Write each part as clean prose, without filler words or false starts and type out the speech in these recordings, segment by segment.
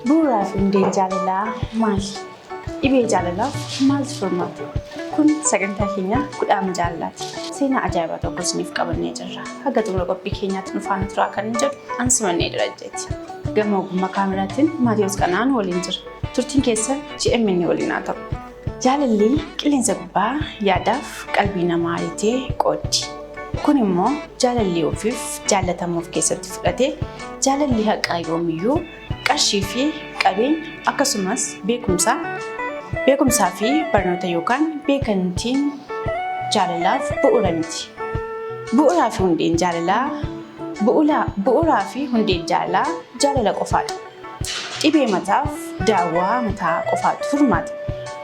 Bu'uuraa fi hundeen jaalalaa maali? Dhibee jaalalaaf maaltu furmaata? Kun sagantaa keenya Kudhaama Jaalalaati. Seenaa ajaa'ibaa tokko isiniif qabannee jirra. Haga xumura qophii keenyaatti nu faana turaa kan jedhu an Simannee Darajjeeti. Gama ogummaa kaameraatiin Maatiyoos Qana'aan waliin jira. Turtiin keessan GMN waliin haa ta'u. Jaalalli qilleensa gubbaa yaadaaf qalbii namaa ariitee qooddi. Kun immoo jaalalli ofiif jaallatamu of keessatti fudhatee jaalalli haqaa yoomiyyuu qarshii fi qabeenya akkasumas beekumsaa beekumsaa fi barnoota yookaan beekantiin jaalalaaf bu'uura miti. Bu'uuraa fi hundeen jaalalaa bu'uuraa fi hundeen jaalalaa jaalala qofaadha. Dhibee mataaf daawwaa mataa qofaatu furmaata.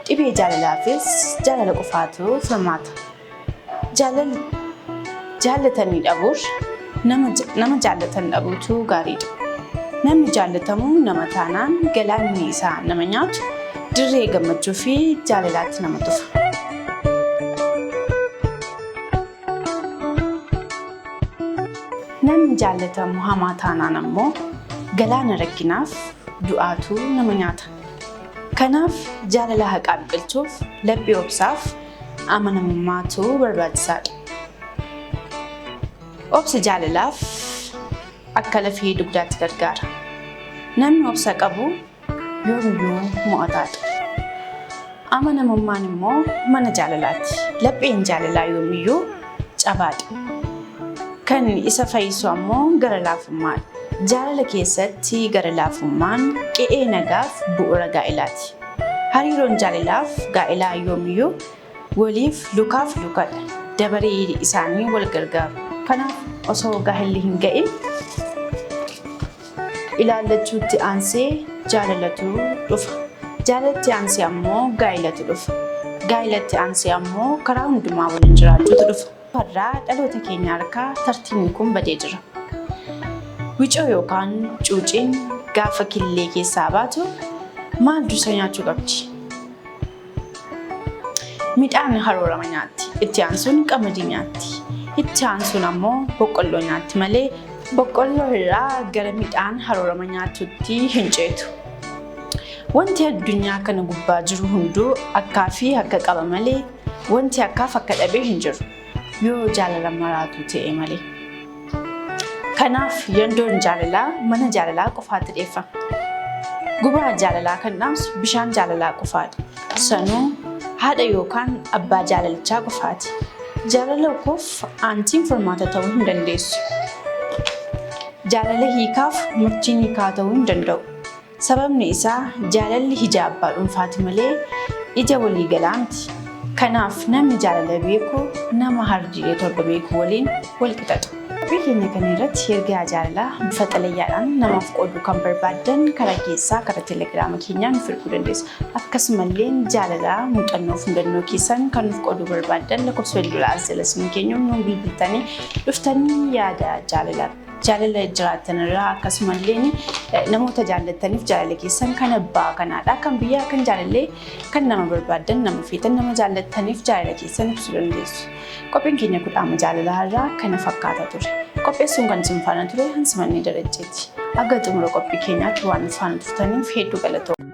Dhibee jaalalaafis jaalala qofaatu furmaata. Jaalal jaallatanii dhabuur nama nama jaallatan dhabuutu gaariidha. Namni jaallatamu nama taanaan galaanni isaa nama nyaatu dirree gammachuu fi jaalalaatti nama tufa. Namni jaallatamu hamaa taanaan ammoo galaana rakkinaaf du'aatu nama nyaata. Kanaaf jaalala haqaa biqilchuuf laphee obsaaf amanamummaatu barbaachisaadha. Obsi jaalalaaf akka lafee dugdaatti gargaara. Namni obsa qabu yoomiyyuu mo'ataadha. Amanamummaan immoo mana jaalalaati. Lapheen jaalalaa yoomiyyuu cabaadha. Kan isa fayyisu ammoo gara laafummaadha. Jaalala keessatti gara laafummaan qe'ee nagaaf bu'uura gaa'ilaati. Hariiroon jaalalaaf gaa'elaa yoomiyyuu waliif lukaaf lukadha. Dabaree isaanii wal gargaaru. Kanaaf osoo gaa'elli hin ga'in ilaallachuutti aansee jaalalatu dhufa. Jaalalatti aansee ammoo gaa'elatu dhufa. Gaa'elatti aansee ammoo karaa hundumaa waliin jiraachuutu dhufa. Har'aa dhaloota keenya harkaa tartiibni kun badee jira. Wicoo yookaan cuuciin gaafa killee keessaa baatu maal dursa nyaachuu qabdi? Midhaan haroorama nyaatti. Itti aansuun qamadii nyaatti. Itti aansuun ammoo boqqolloo nyaatti malee boqqolloo irraa gara midhaan haroorama nyaachuutti hin ceetu. Wanti addunyaa kana gubbaa jiru hunduu akkaa fi akka qaba malee wanti akkaaf akka dhabee hin jiru. Yoo jaalala maraatu ta'e malee. Kanaaf yandoon jaalalaa mana jaalalaa qofaatti dheeffama. Gubaa jaalalaa kan dhaamsu bishaan jaalalaa qofaadha. Sanuu haadha yookaan abbaa jaalalichaa qofaati. Jaalala koof aantiin furmaata ta'uu hin dandeessu. Jaalala hiikaaf murtiin hiikaa ta'uu hin danda'u. Sababni isaa jaalalli ija abbaa dhuunfaati malee ija waliigalaa miti. Kanaaf namni jaalala beeku nama harjiilee torba beeku waliin wal qixaxa. Qophii keenya kana irratti ergaa jaalalaa bifa xalayyaadhaan namaaf qooduu kan barbaaddan karaa keessaa karaa telegiraama keenyaa nuuf erguu dandeessu. Akkasumallee jaalalaa muuxannoo fi mudannoo keessan kan nuuf qooduu barbaaddan lakkoofsa bilbilaa as jala isin keenyuun nuun bilbiltanii dhuftanii yaada jaalalaa jaalala jiraattan irraa akkasumallee namoota jaallattaniif jaalala keessan kan abbaa kanaadha kan biyyaa kan jaalallee kan nama barbaaddan nama feetan nama jaallattaniif jaalala keessan ibsuu dandeessu. Qophiin keenya kudhaama jaalalaa irraa kana fakkaata ture. Qopheessuun kan isin faana ture Hansimannee Darajjeeti. Akka xumura qophii keenyaatti waan nu faana turtaniif hedduu galatooma.